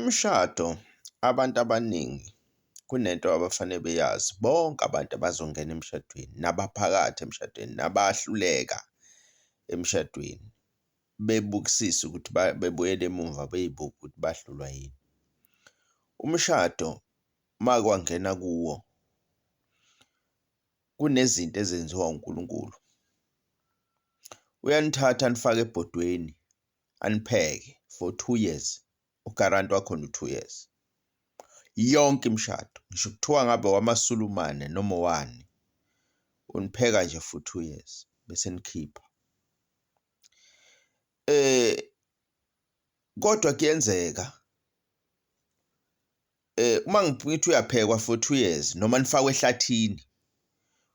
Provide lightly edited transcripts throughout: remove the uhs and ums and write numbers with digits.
Imishado abantu abaningi kunento abafanele beyazi, bonke abantu abazongena emshadweni, nabaphakathi emshadweni, nabahluleka emshadweni, bebukisise ukuthi bebuyele emumva bey'buke ukuthi bahlulwa yini. Umshado uma kwangena kuwo, kunezinto ezenziwa uNkulunkulu. Uyanithatha anifake ebhodweni, anipheke for 2 years, ugaranti wakhona u-2 years. Yonke imishado, ngisho kuthiwa ngabe wamaSulumane noma owani, unipheka nje for 2 years bese nikhipha. Kodwa kuyenzeka uma ngithi uyaphekwa for 2 years noma nifakwe ehlathini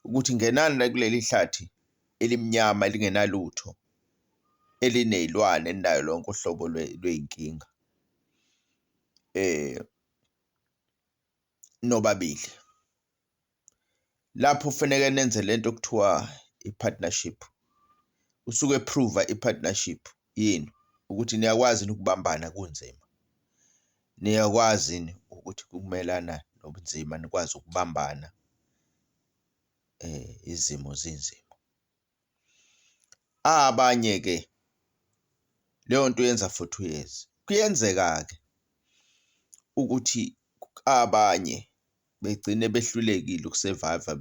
ukuthi ngenani la kuleli hlathi elimnyama elingenalutho, eliney'lwane, elinayo lonke uhlobo lwey'nkinga nobabili. Lapho kufaneke nenze lento okuthiwa i-partnership. Usuke e-prove-a i-partnership yenu ukuthi niyakwazi yini ukubambana kunzima, niyakwazi yini ukuthi ukumelana nobunzima, nikwazi ukubambana izimo zinzima. Abanye-ke leyo nto uyenza for 2 years. Kuyenzeka-ke ukuthi abanye begcine behlulekile uku-survive-a,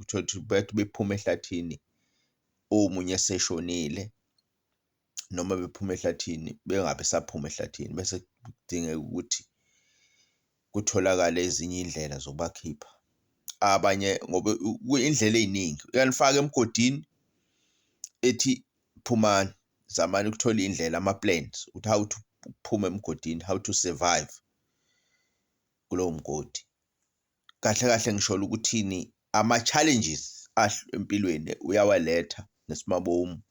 uthole ukuthi bethi bephuma ehlathini omunye eseshonile noma bephuma ehlathini bengabe besaphuma ehlathini, bese kudingeka ukuthi kutholakale ezinye iy'ndlela zokubakhipha. Abanye ngoba iy'ndlela ey'ningi, uyanifaka emgodini ethi phumani, zamani ukuthola iy'ndlela, ama-plans ukuthi how to ukuphuma emgodini, how to survive kulowo mgodi. Kahle kahle ngisholo ukuthini, ama-challenges empilweni uyawaletha ngesimabomu.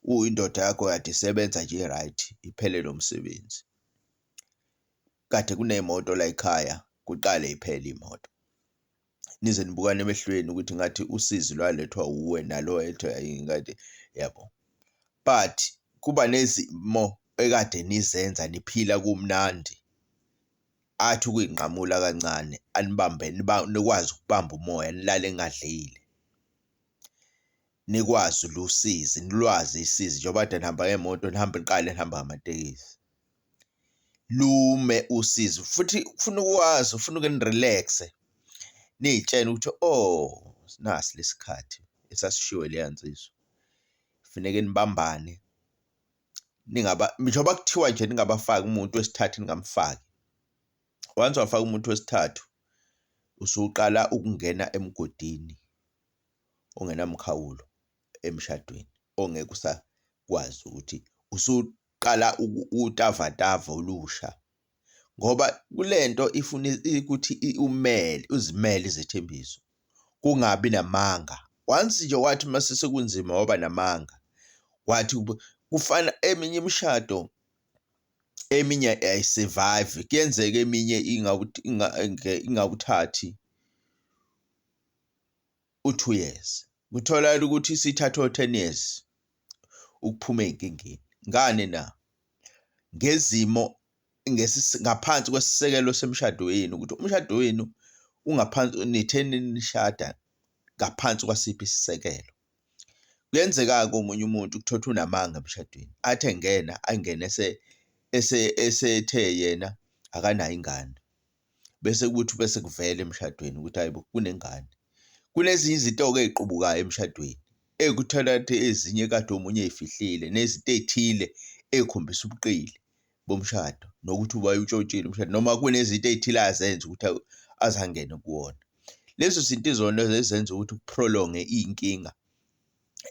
Uyindoda yakho kade isebenza nje i-right, iphelelwe umsebenzi. Kade kuney'moto layikhaya, kuqale y'phele iy'moto. Nize nibukane emehlweni ukuthi ngathi usizi lwalethwa wuwe nalo ngathi yabo. But kuba nezimo ekade nizenza niphila kumnandi, athi ukuyinqamula kancane anibambe, nikwazi ukubamba umoya, nilale ningadlile. Nikwazi lusizi, nilwazi isizi njengoba kade nihamba ngey'moto, nihambe niqale nihambe ngamatekisi. Lume usizi futhi ufuna ukwazi, ufuna uke ni-relax-e, niy'tshene ukuthi oh, nasi lesi khathi esasishiwo ileya nsizwa. Kufuneke nibambane, njengoba kuthiwa nje ningabafaki umuntu wesithathu, ningamfaki. Once wafaka umuntu wesithathu, usuqala ukungena emgodini ongenamkhawulo emshadweni, ongeke usakwazi ukuthi usuqala utavatava olusha, ngoba kulento ifuna ukuthi umele, uzimele izethembiso, kungabi namanga. Once nje wathi mase sekunzima waba namanga, wathi kufana eminye imishado, eminye ayi-survive, kuyenzeka eminye ingawuthathi u-2 years. Kutholakala ukuthi isithatha o-10 years ukuphuma ey'nkingeni. Ngani na? Ngezimo ngaphansi kwesisekelo semishado yenu, ukuthi umshado wenu ungaphansi, nithe nishada ngaphansi kwasiphi isisekelo. Kuyenzeka-ke omunye umuntu uthole ukuthi unamanga emshadweni, athi engena angene esethe yena akanayo ingane, bese kuthi bese kuvela emshadweni ukuthi hhayi bo, kunengane. Kunezinye izinto-ke ey'qubukayo emshadweni ekuthola ukuthi ezinye kade omunye ey'fihlile, nezinto ey'thile ey'khombisa ubuqili bomshado nokuthi wayewuntshontshile umshado, noma kunezinto ey'thile azenza ukuthi aze angene kuwona. Lezo zinto izona ezenza ukuthi ku-prolong-e iy'nkinga,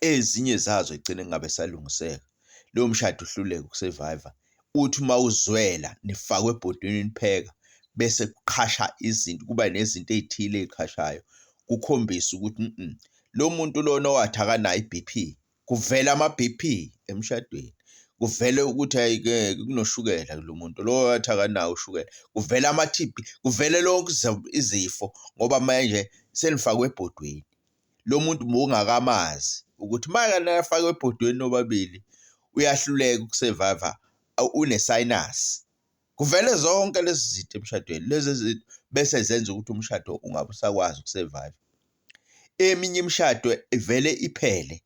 ezinye zazo y'gcine kungabe zisalungiseka. Lowo mshado uhluleke uku-survive-a. Uthi uma uzwela nifakwe ebhodweni nipheka, bese kuqhasha izinto, kuba nezinto ey'thile ey'qhashayo, kukhombise ukuthi lo muntu lona owathi akanayo i-BP, kuvela ama-BP emshadweni. Kuvele ukuthi hhayi ngeke kunoshukela kulo muntu lo owathi akanawo ushukela, kuvela ama-TB, kuvele lonke izifo ngoba manje senifakwe ebhodweni. Lo muntu bowungakamazi ukuthi uma nifakwe ebhodweni nobabili uyahluleka uku-survive-a, une-sinus. Kuvele zonke lezi zinto emshadweni, lezi zinto bese zenza ukuthi umshado ungabe usakwazi uku-survive-a. Eminye imishado ivele iphele,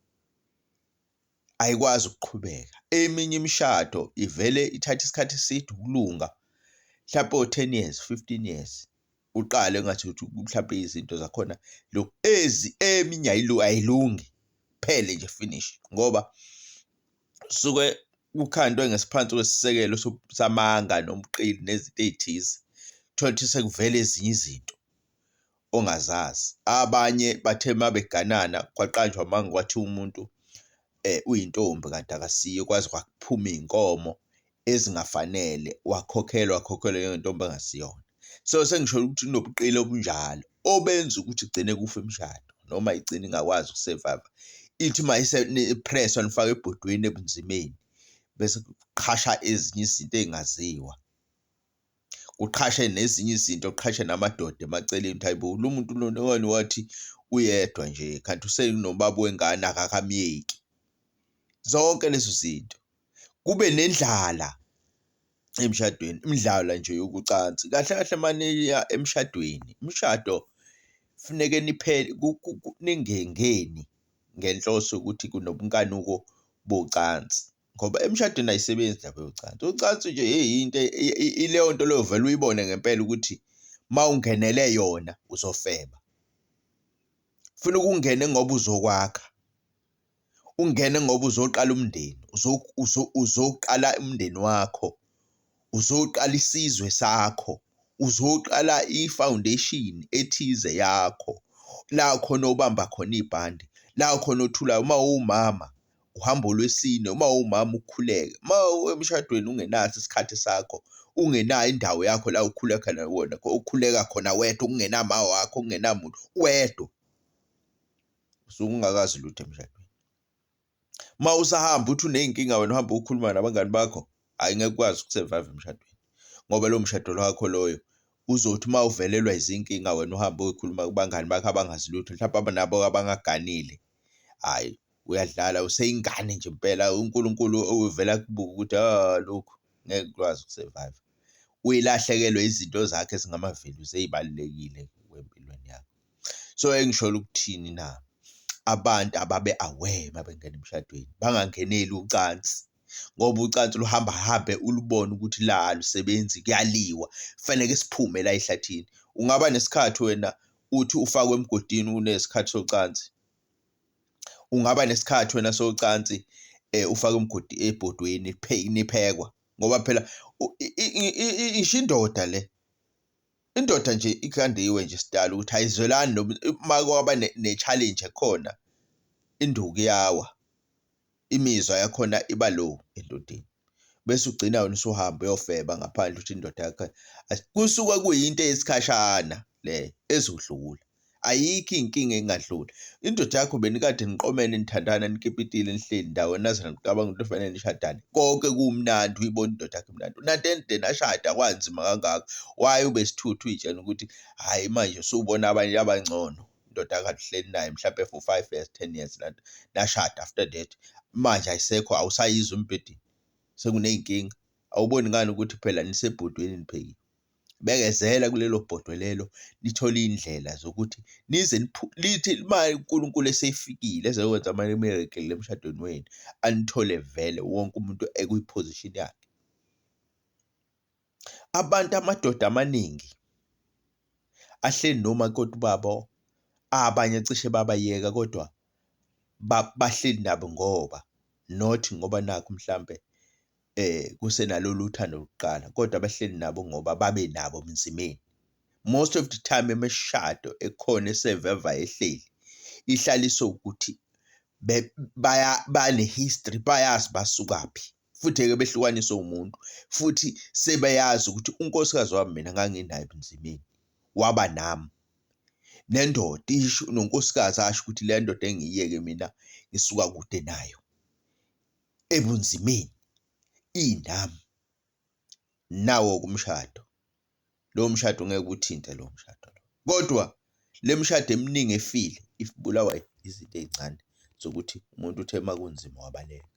ayikwazi ukuqhubeka. Eminye imishado ivele ithathe isikhathi eside ukulunga, mhlampe o-ten years, 15 years, uqale engathi uthi mhlampe izinto zakhona eminye ayilungi, kuphele nje finish, ngoba suke kukhandwe ngesiphansi kwesisekelo samanga nobuqili nezinto ey'thize. Uthole ukuthi sekuvele ezinye izinto ongazazi. Abanye bathe uma beganana kwaqanjwa amanga kwathiwa umuntu uyintombi kanti akasiyo, kwaze kwaphuma iy'nkomo ezingafanele, wakhokhelwa, wakhokhelwa njengentombi engasiyona. So sengisho ukuthi kunobuqili obunjalo obenza ukuthi kugcine kufa imishado noma igcine ingakwazi uku-survive-a. Ithi uma i-press-wa nifakwe ebhodweni ebunzimeni bese kuqhasha ezinye izinto ey'ngaziwa. Kuqhashe nezinye izinto, kuqhashe namadoda emaceleni ukuthi hhayi bo, lo muntu lona wani wathi uyedwa nje kanti usenobaba wengane akakamyeki. Zonke lezo zinto. Kube nendlala emshadweni, imidlalo nje yokucansi. Kahle kahle uma niya emshadweni, umshado kufuneke niphele ningengeni ngenhloso yokuthi kunobunkanuko bocansi ngoba emshadweni ayisebenzi indaba yocansi. Ucansi nje hheyi into ileyo nto leyo vele uyibone ngempela ukuthi uma ungenele yona uzofeba. Funeka ungene ngoba uzokwakha, ungene ngoba uzoqala umndeni, uzoqala umndeni wakho, uzoqala isizwe sakho, uzoqala i-foundation ethize yakho, la khona obamba khona ibhande, la khona othulayo. Uma uwumama uhamba olwesine, uma uwumama ukhuleke, uma emshadweni ungenaso isikhathi sakho, ungenayo indawo yakho la ukhuleka khona wena, ukhuleka khona wedwa, kungenama wakho, kungenamuntu, wedwa, usuke ungakazi lutho emshadweni. Uma usahamba uthi uney'nkinga wena uhambe ukhuluma nabangani bakho, hhayi ngeke ukwazi uku-survive emshadweni ngoba lowo mshado wakho loyo uzothi uma uvelelwa izinkinga wena uhambe uyokhuluma kubangani bakho abangazi lutho, mhlawumbe nabo abangaganile, hhayi uyadlala useyingane nje impela. UNkulunkulu uvele akubuke ukuthi ah lokhu ngeke ukwazi uku-survive. Uyilahlekelwe izinto zakhe ezingama-values ey'balulekile empilweni yakho. So engisholo ukuthini na? Abantu ababe aware uma bengena emshadweni, bangangeneli ucansi ngoba ucansi luhamba hambe ulubone ukuthi la alusebenzi, kuyaliwa, kufaneke siphume la ehlathini. Ungaba nesikhathi wena uthi ufakwe emgodini unesikhathi socansi. Ungaba nesikhathi wena socansi ufake umgodi ebhodweni niphekwa ngoba phela isho indoda le. Indoda nje ikhandiwe nje sidala ukuthi ayizwelani noma uma kwaba ne-challenge ekhona, induku iyawa, imizwa yakhona iba low endodeni. Bese ugcina wena usuhamba uyofeba ngaphandle uthi indoda yakho kusuke kuyinto eyisikhashana le ezodlula. Ayikho inkinga engadluli. Indoda yakho benikade niqomene nithandana nikipitile nihleli ndawonye naze nacabanga ukuthi kufanele nishadane. Konke kumnandi uyibona indoda yakho imnandi. Nade nashada kwanzima kangaka. Why ube isithutha uy'tshela ukuthi hhayi manje usubona abanye abangcono. Indoda yakho kade uhleli nayo mhlampe for 5 years, 10 years nashada after that. Manje ayisekho awusayizwa embhedeni. Sekuney'nkinga. Awuboni ngani ukuthi phela nisebhodweni niphekile. Bekezela kulelo bhodwe lelo, nithole iy'ndlela zokuthi nize lithi uma uNkulunkulu esefikile ezokwenza ama-miracle emshadweni wenu, anithole vele wonke umuntu ekwi-position yakhe. Abantu, amadoda amaningi ahleli nomakoti babo, abanye cishe babayeka kodwa bahleli nabo ngoba not ngoba nakhu mhlampe kusenalolu uthando lokuqala kodwa bahleli nabo ngoba babe nabo ebunzimeni. Most of the time imishado ekhona e-survive-ayo ehleli ihlaliswe ukuthi bane-history, bayazi basukaphi futhi-ke behlukaniswe umuntu futhi sebeyazi ukuthi unkosikazi wami mina nganginaye ebunzimeni, waba nami. Nendoda isho, nonkosikazi asho ukuthi le ndoda engiyiyeke mina ngisuka kude nayo ebunzimeni inami. Nawo-ke umshado, lowo mshado ngeke uthinte lowo mshado lowo. Kodwa le mishado eminingi efile ibulawa izinto ey'ncane zokuthi umuntu uthe uma kunzima wabaleka.